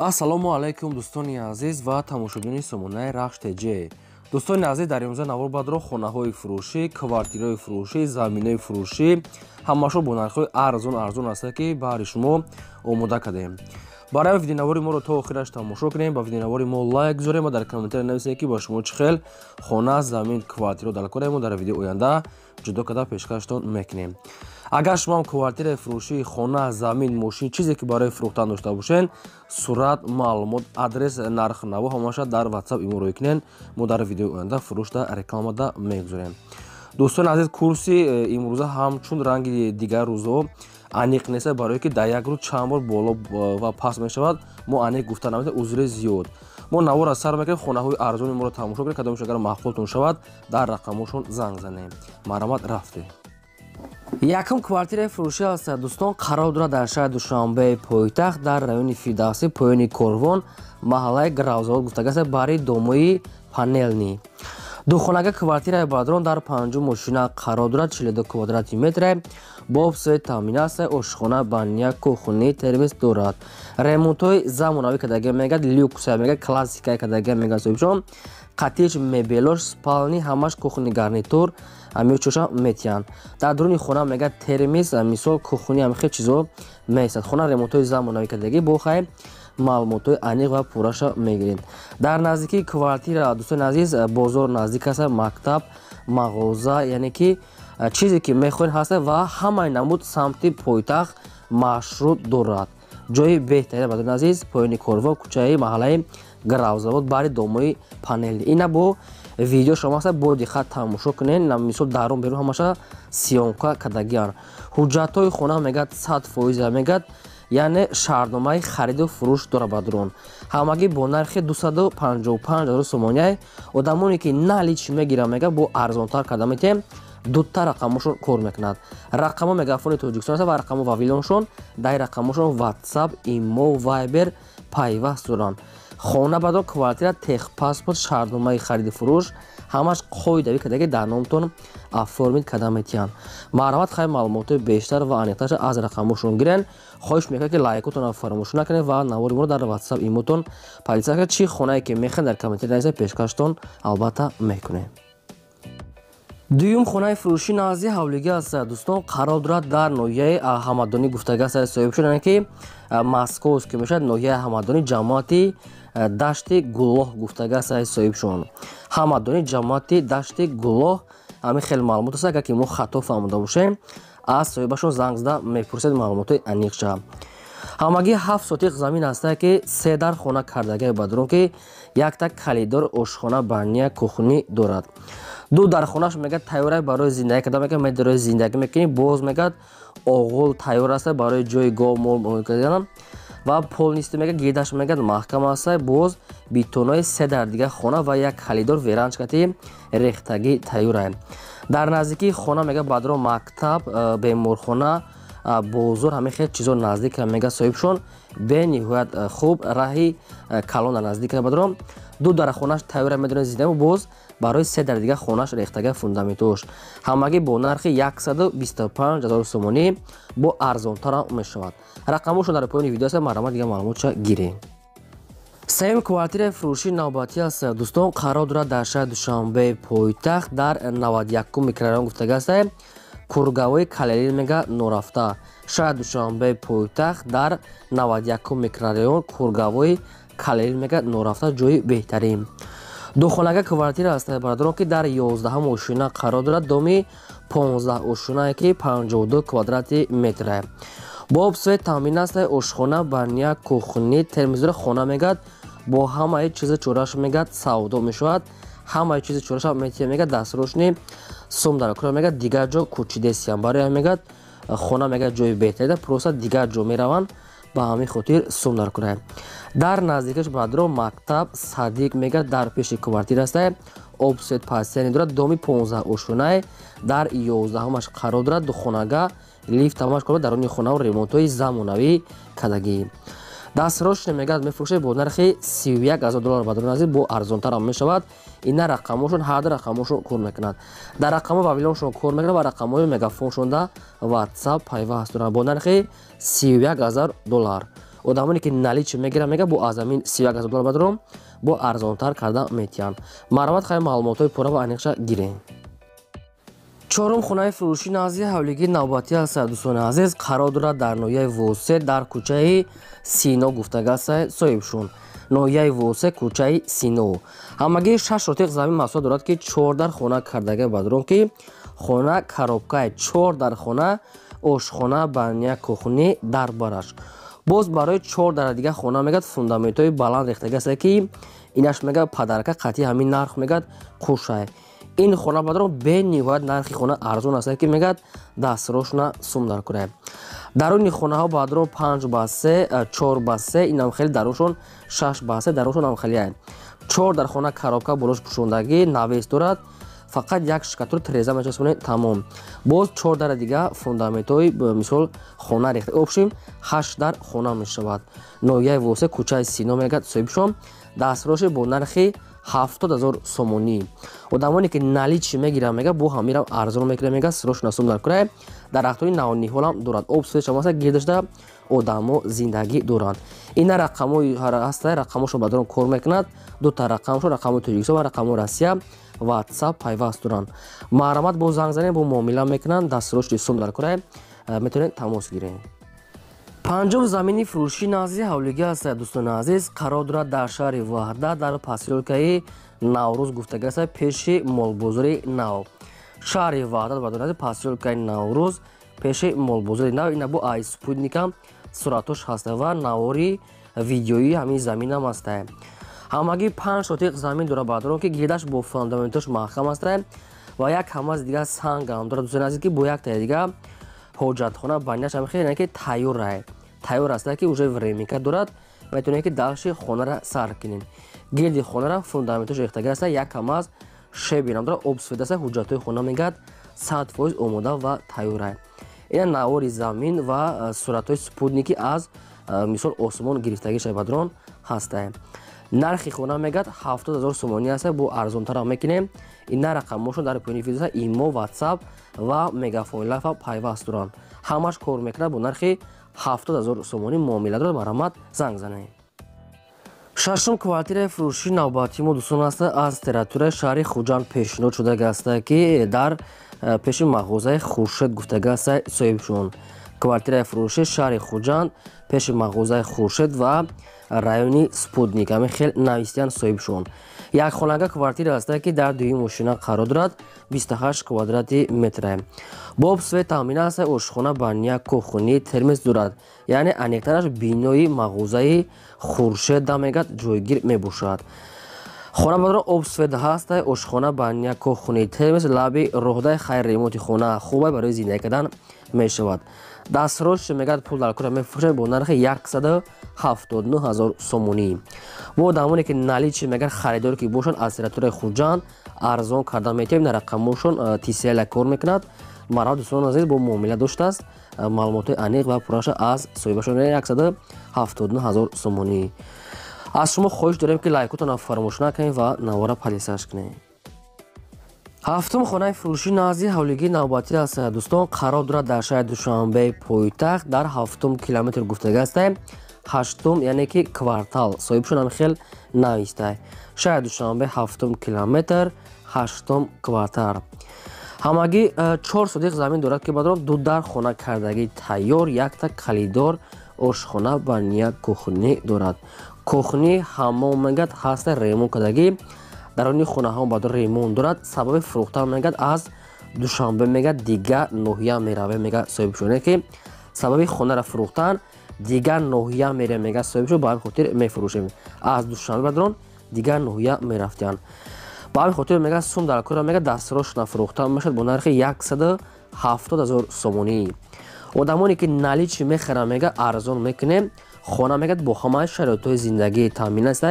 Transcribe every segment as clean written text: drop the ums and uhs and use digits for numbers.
Ассалому алайкум, дӯстони азиз ва тамошобинони сомонаи Рахш ТЖ. Дӯстони азиз, дар имрӯза навор бадро хонаҳои фурӯшӣ, квартираҳои фурӯшӣ, заминаи фурӯшӣ ҳамашо бо нархҳои арзон арзон аста, ки баҳри шумо омода кардем. Барои видеонавори моро то охираш тамошо кунем, ба видеонавори мо лайк гузорем ва дар комментария нависем, ки ба шумо чӣ хел хона, замин, квартираро дар кораем. Мо дар видеои оянда ҷудо карда пешкаштон мекунем. Агар шумо ҳам квартираи фурӯшӣ, хона, замин, мошин, чизе ки барои фурӯхтан дошта бошед, сурат, маълумот, адрес, нарх наво ҳамаша дар WhatsApp имо рӯй кунед. Мо дар видеои оянда фурӯшда рекламада мегузорем. Дӯстони азиз, курси имрӯза ҳамчун ранги дигар рӯзҳо аниқ нест, барое ки дар як рӯз чанд бор боло ва паст мешавад, мо аниқ гуфта наметавонем, узри зиёд. Мо наворро сар мекунем, хонаҳои арзони моро тамошо кунед, кадомеш агар маъқултон шавад, дар рақамошон занг занем. Марҳамат, рафтем. Якум квартираи фурӯшӣ аст, дӯстон, қарор дорад дар шаҳри Душанбе, пойтахт, дар райони Фирдавсӣ, поёни Корвон, маҳаллаи Гравзавод гуфтагаст, бари домои панелни. Духонага квартираи бадрон дар панҷум мошина қарор дорад, 42 квадрати метре, бо свет таъмин аст, ошхона, баня, кухни, термос дорад. Ремонтҳои замонавӣ кардага мегӯяд, люкса мегӯяд, классика кардага мегӯяд соҳибшон. Қатиш мебелош, спальни ҳамаш, кухни гарнитур ҳамичоша метиҳанд. Дар дуруни хона мегӯяд термос, мисол, кухни, ҳамин хел чизо меистад. Хона ремонтҳои замонавӣ кардагӣ, бо хай маълумотҳои аниқ ва пурраша мегиред. Дар наздикии квартира, дӯстони азиз, бозор наздик аст, мактаб, мағоза, яъне ки чизе ки мехоҳед ҳаст ва ҳамаи намуд самти пойтахт маршрут дорад. Ҷои беҳтарин, бадони азиз, поёни Корвон, кӯчаи маҳаллаи Гравзавод, бари домои панели. Ина бо видео шумо аст, бо диққат тамошо кунед. Мисол, дарун берун ҳамаша съёмка кардагианд. Ҳуҷҷатҳои хона мегӯяд 100%, мегӯяд, яъне шартномаи хариду фурӯш дорад. Бадрон ҳамагӣ бо нархи 255 ҳазор сомония. Одамоне ки наличный мегиранд, мегӯяд, бо арзонтар карда метиҳем. Дута рақамошон кор мекунад. Рақамо Мегафони Тоҷикистон аст ва рақамо Вавилоншон. Дар рақамошон WhatsApp, Имо, Viber пайваст доранд. Хона бадон квартира, техпаспорт, шартномаи хариду фурӯш ҳамаш қоидавӣ кардаги, дар номтон оформить карда метиҳанд. Марҳамат, хай маълумотҳои бештар ва аниқтарша аз рақамошон гирен. Хоҳиш мекунад, ки лайкотонро фаромӯш накунед ва навори моро дар WhatsApp, Имотон поделиться кунед. Чӣ хонае ки мехоҳед, дар комментария нависед, пешкаштон албатта мекунем. Дуюм хонаи фурӯшӣ назди ҳавлигӣ аст, дӯстон, қарор дорад дар ноҳияи Ҳамадонӣ гуфтагаст соҳиб шуд, яъне ки Московский мешавад, ноҳияи Ҳамадонӣ, ҷамоати Дашти Гуллоҳ гуфтагаст соҳибшон. Ҳамадонӣ, ҷамоати Дашти Гуллоҳ, ҳамин хеле маълумот аст. Агар ки мо хато фаҳмода бошем, аз соҳибашон занг зада мепурсед маълумотҳои аниқша. Ҳамагӣ 7 сотиқ замин ҳаста, ки се дар хона кардагиа бадрон, ки якта калидор, ошхона, баня, кухни дорад. Ду дар хонаш мегӯяд тайёра барои зиндагӣ карда, мегӯяд, медарои зиндагӣ мекунӣ. Боз мегӯяд оғул тайёр аста барои ҷои гов мол кардан ва полностью мегӯяд гирдаш мегӯяд маҳкам аста. Боз битонои се дар дигар хона ва як калидор веранчкати рехтагӣ тайёра. Дар наздикии хона мегӯяд бадро мактаб, беморхона, бозор, ҳамин хел чизо наздик мегӯяд соҳибшон. Бениҳоят хуб, раҳи калон дар наздик бадрон. Ду дар хонаш тайёра, медонед, зиндагӣ, боз барои се дар дигар хонаш рехтага фундаментош. Ҳамагӣ бо нархи 125 ҳазор сомонӣ, бо арзонтарам мешавад. Рақамошон дар поёни видео аст, марҳамат, дигар маълумотша гиред. Сеюм квартираи фурӯшии навбатӣ аст, дӯстон, қарор дорад дар шаҳри Душанбе, пойтахт, дар 91-ум микрорайон гуфтагаст, кургавои Калелин мега норафта. Шаҳри Душанбе, пойтахт, дар 91-ум микрорайон, кургавои Калелин мега норафта, ҷои беҳтарин. Духонага квартира аст, бародарон, ки дар 11-ум ошина қарор дорад, доми 15 ошинае, ки 52 квадрати метре, бо об свет таъмин аст, ошхона, баня, кухни, термос дора. Хона мегӯяд бо ҳамаи чизи чораш мегӯяд савдо мешавад, ҳамаи чизи чораша метиҳа, мегӯяд дастрочный сум дар кора, мегӯяд дигар ҷо кӯчидесиям. Барои ҳам мегӯяд хона мегӯяд ҷои беҳтарида, просто дигар ҷо мераванд, ба ҳамин хотир сум дар кора. Дар наздикаш баъдро мактаб, садик мегӯяд дар пеши квартира аст, об свет пастияне дорад. Доми 15 ошонае дар 11-умаш қарор дорад, духонага, лифт ҳамаш кор, даруни хонау ремонтҳои замонавӣ кардагӣ. Дастрочный мегӯяд мефурӯшад бо нархи 31 ҳазор доллар, бадрон азиз, бо арзонтарам мешавад. Ина рақамошон, ҳарду рақамошон кор мекунад. Дар рақамо Вавилоншон кор мекунад ва рақамҳои Мегафоншонда WhatsApp пайваст доранд. Бо нархи 31 ҳазор доллар. Одамоне ки наличи мегиранд, мега, бо аз ҳамин 31 000 доллар бадром бо арзонтар карда метиҳанд. Марҳамат, хай, маълумотҳои пурра ва аниқша гирем. Чорум хонаи фурӯшӣ назди ҳавлигии навбатӣ аст, дӯстони азиз, қарор дорад дар ноҳияи Восе, дар кӯчаи Сино гуфтага аст соҳибшон. Ноҳияи Восе, кӯчаи Сино. Ҳамагӣ 6 сотиқ замин масоҳат дорад, ки чор дар хона кардага бадром, ки хона коробкаи, чор дар хона, ошхона, баня, кухни дар бараш. Боз барои чор дара дига хона, мегӯяд, фундаментҳои баланд рехтага аст, ки инаш, мега, подарка қатъи ҳамин нарх, мегӯяд, қушай. Ин хона бадром бениҳоят нархи хона арзон аст, ки, мегӯяд, дастрошна сум дар курай. Даруни хонаҳо бадро 5 ба 3, 4 ба 3, инам хеле даруншон 6 ба 3, даруншон ам хеле чор дар хона, коробка, болош пӯшондагӣ, навес дорад, фақат як штукатур, треза мечаспонед, тамом. Боз чор дара дига фундаментҳои, мисол, хона рехта, общем, ҳашт дар хона мешавад. Ноҳияи Восе, кӯчаи Сино, мегӯяд соҳибшон, дастроши бо нархи 70 000 сомонӣ. Одамоне ки наличи мегиранд, мега, бо ҳамирам арзон мекунад, мега, сирошна сум дар курай. Дарахтои навниҳолам дорад, об свечам аст, гирдашда одамо зиндагӣ доранд. Ина рақамҳои ҳаста, рақамҳошон ба дарон кор мекунад, дута рақамшон, рақамҳои Тоҷикистон ва рақамҳои Россия, Ватсап пайваст доранд. Марҳамат, бо занг занед, бо муомила мекунанд. Дастроши сум дар курай, метавонед тамос гиред. Панҷум замини фурӯшӣ назди ҳавлигӣ аст, дӯстони азиз, қарор дорад дар шаҳри Ваҳдат, дар посёлкаи Наврӯз гуфтага аст, пеши молбозори нав. Шаҳри Ваҳдат ва посёлкаи Наврӯз, пеши молбозори нав. Ина бо ай спутникам суратош ҳаста ва навори видеоии ҳамин заминам ҳаста. Ҳамагӣ 5 сотиқ замин дорад баъдорон, ки гирдаш бо фундаментош маҳкам аста ва як ҳамаз дига сангам дорад, дӯстони азиз, ки бо яктаи дига ҳоҷатхона баняш ҳам хеле ки тайёрай, тайёр аста, ки уже временка дорад, метавонед ки дашти хонара сар кунед. Гирди хонара фундаментош рехтага аста, як ҳамаз шебинам дорад, об свет аста. Ҳуҷҷатҳои хона, мегӯяд, 100% омода ва тайёрай. Ина навори замин ва суратҳои спутники аз, мисол, осмон гирифтагӣ шабадрон ҳаста. Нархи хона, мегӯяд, 70 000 сомонӣ аст, бо арзонтарам мекунем. Ина рақамҳошон дар поёни видео, имо, Ватсап ва Мегафон Лайфа пайваст доранд, ҳамаш кор мекунад. Бо нархи 70 000 сомонӣ муомила дорад, марҳамат, занг занед. Шашум квартираи фурӯшии навбатии мо, дӯстон, аст, аз территорияи шаҳри Хуҷанд пешниҳод шудага аст, ки дар пеши мағозаи Хуршед гуфтага аст соҳибшон. Квартираи фурӯши шаҳри Хуҷанд, пеши мағозаи Хуршед ва райони Спутник, ҳамин хел навистиян соҳибшон. Як хонага квартира аст, ки дар дуюм мошина қарор дорад, 28 квадрати метра, бо об свет таъмин аст, ошхона, баня, кухни, термес дорад. Яъне аниқтараш бинои мағозаи Хуршеда, мегӯяд, ҷойгир мебошад. Хона бадро об свет ҳаст, ошхона, баня, кухни, термес, лаби роҳдаи хайр, ремонти хона хубай, барои зиндагӣ кардан мешавад. Дастрош, мегӯяд, пул дар кора мефурӯшад бо нархи 179 000 сомонӣ. Бо одамоне ки наличи, мегӯяд, харидоре ки бошанд аз территорияи Хуҷанд, арзон карда метавонем. На рақамҳошон Тисела кор мекунад. Марҳамат, дӯстони азиз, бо муомила доштааст, маълумотҳои аниқ ва пурраша аз соҳибашон. 179 000 сомонӣ. Аз шумо хоҳиш дорем, ки лайкотонро фаромӯш накунед ва навора подписаться кунед. Ҳафтум хонаи фурӯшӣ назди ҳавлигии навбатӣ аст, дӯстон, қарор дорад дар шаҳри Душанбе, пойтахт, дар ҳафтум километр гуфтага аст, ҳаштум, яъне ки квартал, соҳибшон ҳам хел навистай. Шаҳри Душанбе, ҳафтум километр, ҳаштум квартал. Ҳамагӣ 4 сотиқ замин дорад, ки бадром ду дар хона кардагӣ тайёр, якта калидор, ошхона, баня, кухни дорад. Кухни, ҳаммом, мегӯяд, ҳаста, ремонт кардагӣ, даруни хонаҳо бад ремонт дорад. Сабаби фурӯхтан, мегӯяд, аз Душанбе, мегӯяд, дигар ноҳия меравем, мегӯяд соҳибшоне, ки сабаби хонаро фурӯхтан дигар ноҳия мерем, мегӯяд соҳибшон, ба ҳамин хотир мефурӯшем. Аз Душанбе бадрон дигар ноҳия мерафтиянд, ба ҳамин хотир, мегӯяд, сум дар кора, мегӯяд, дастрошна фурӯхтан мешавад бо нархи 170 000 сомонӣ. Одамоне ки наличи мехаранд, мегӯяд, арзон мекунем. Хона, мегӯяд, бо ҳамаи шароитҳои зиндагӣ таъмин аст.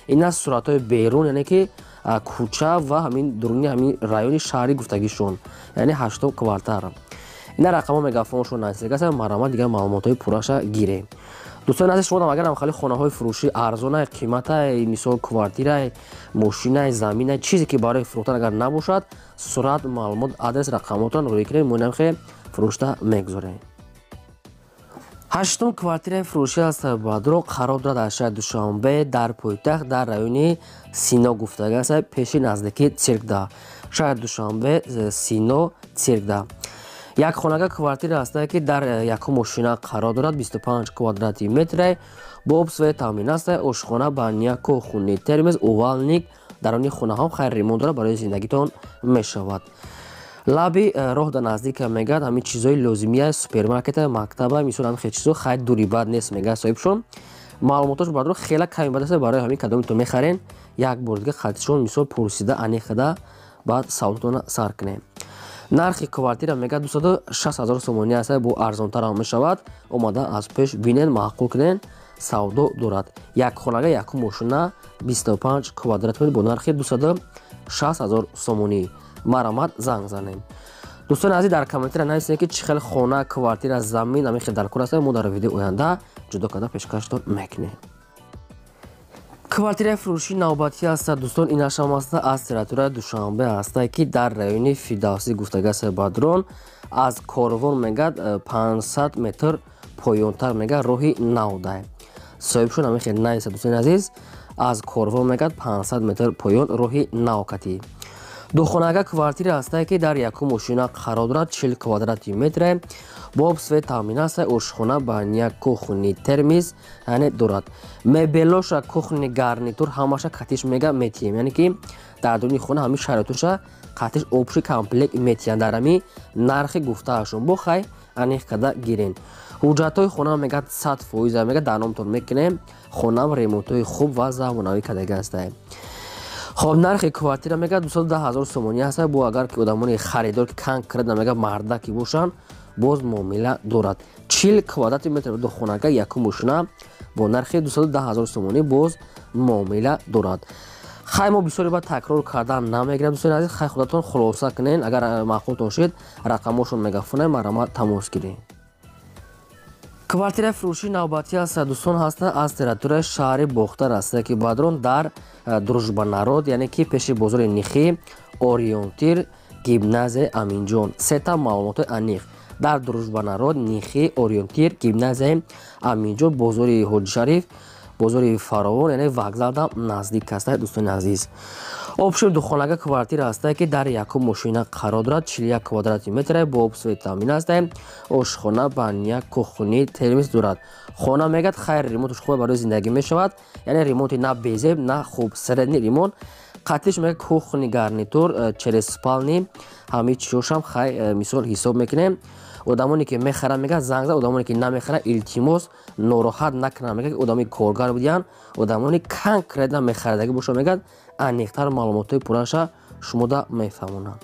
Ин аз суратҳои берун, яъне ки кӯча ва ҳамин дуруни ҳамин райони шаҳрӣ гуфтагишон, яъне ҳаштум квартал. Ина рақамҳо мегафоншон наздик аст, марҳамат, дигар маълумотҳои пурраша гирем. Дӯстони азиз, шумо агар хали хонаҳои фурӯшӣ арзонай, қиматай, мисол, квартирай, мошинай, заминай, чизе ки барои фурӯхтан агар набошад, сурат, маълумот, адрес, рақамотон рӯй кунед, мо инамхе фурӯшта мегузорем. Ҳаштум квартираи фурӯшӣ аст бадро қарор дорад дар шаҳри Душанбе, дар пойтахт, дар райони Сино гуфтага аст, пеши наздики циркда. Шаҳри Душанбе, Сино, циркда. Як хонага квартира аст, ки дар якум мошина қарор дорад, 25 квадрати метре, бо об свет таъмин аст, ошхона, баня, кухни, термос, умывальник, даруни хонаҳо хайр ремонт дорад, барои зиндагитон мешавад. Лаби роҳ дар наздика мегӯяд, ҳамин чизҳои лозимия, супермаркета, мактаба, мисол ҳамин хел чизҳо хайр дури бад нест, мегӯяд соҳибшон. Маълумотош бадро хела ками бад аст, барои ҳамин кадомитон мехарен, як бор дига хатишон мисол пурсида аниқада баъд савдотона сар кунем. Нархи квартира мегӯяд 260 ҳазор сомонӣ аст, бо арзонтарам мешавад. Омада аз пеш бинен, маъқул кунен, савдо дорад. Як хонага, якум мошина, 25 квадрат метр бо нархи 260 ҳазор сомонӣ. Марамат занг занем. Дӯстони азиз, дар комментария нависед, ки чӣ хел хона, квартира, замин ҳамин хел дар кор аст, мо дар видеои оянда ҷудо карда пешкаштон мекунем. Квартираи фурӯшии навбатӣ аст, дӯстон, инашам аст аз территорияи Душанбе аст, ки дар райони Фирдавсӣ гуфтага аст бадрон, аз корвон мегӯяд 500 метр поёнтар мегӯяд роҳи навдай. Соҳибшон ҳамин хел нависад, дӯстони азиз, аз корвон мегӯяд 500 метр поён роҳи навкатӣ. Духонага квартира аст, ки дар якум мошина қарор дорад, 40 квадрати метре, бо об свет таъмин аст, ошхона, баня, кухни, термос яъне дорад. Мебелоша, кухни гарнитур ҳамаша қатиш мега метиҳем, яъне ки дар дуни хона ҳамин шароитоша қатиш общий комплект метиҳанд дар ҳамин нархи гуфтаашон. Бо хай аниқ карда гирен. Ҳуҷҷатҳои хона мегӯяд 100% мегӯяд дар номтон мекунем, хонаам ремонтҳои хуб ва замонавӣ кардага аст. Хоб, нархи квартира мегӯяд 210 ҳазор сомонӣ аст, бо агар ки одамони харидор ки конкретно мегӯяд мардаки бошанд, боз муомила дорад. 40 квадрати метр духонага, якум мошина бо нархи 210 ҳазор сомонӣ боз муомила дорад. Хай мо бисёре баъд такрор кардан намегирам, дӯстони азиз, хай худатон хулоса кунен, агар маъқултон шуд рақамошон мегафонем, марҳамат тамос гиред. Квартираи фурӯшии навбатӣ аст, дӯстон, ҳаста аз территорияи шаҳри Бохтар аст, ки бадрон дар Дружба народ, яъне ки пеши бозори Нихӣ, Ориентир, гимназияи Аминҷон. Сета маълумотҳои аниқ: дар Дружба народ, Нихӣ, Ориентир, гимназияи Аминҷон, бозори Ҳоҷишариф, бозори Фаровон, яъне вокзалда наздик аст, дӯстони азиз. Общем духонага квартира аст, ки дар якум мошина қарор дорад, 41 квадрати метре, бо об свет таъмин аст, ошхона, баня, кухни, термос дорад. Хона мегӯяд хайр ремонташ хуб барои зиндагӣ мешавад, яъне ремонти на безеб, на хуб, средний ремонт. Қатиш мегӯяд кухни гарнитур через спальни, ҳамин чизошам хай мисол ҳисоб мекунем. Одамоне ки мехаранд мегӯяд занг зад, одамоне ки намехаранд илтимос нороҳат накунанд, мегӯяд одамони коргар будиянд, одамони конкретно мехаридагӣ бошанд, мегӯяд аниқтар маълумотҳои пурраша шумода мефаҳмонанд.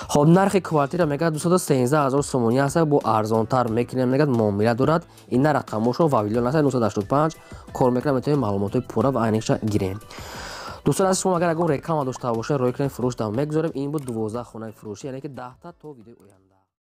Хоб, нархи квартира мегӯяд 213 ҳазор сомонӣ аст, бо арзонтар мекунем, мегӯяд муомила дорад. Ина рақамошон вавилон аст, 985 кор мекунад, метавонем маълумотҳои пурра ва аниқша гирем. Дӯстон азиз, шумо агар ягон реклама дошта бошед, рӯй кунед, фурӯш дам мегузорем. Ин буд 12 хонаи фурӯшӣ, яъне ки 10 то видеои оянда.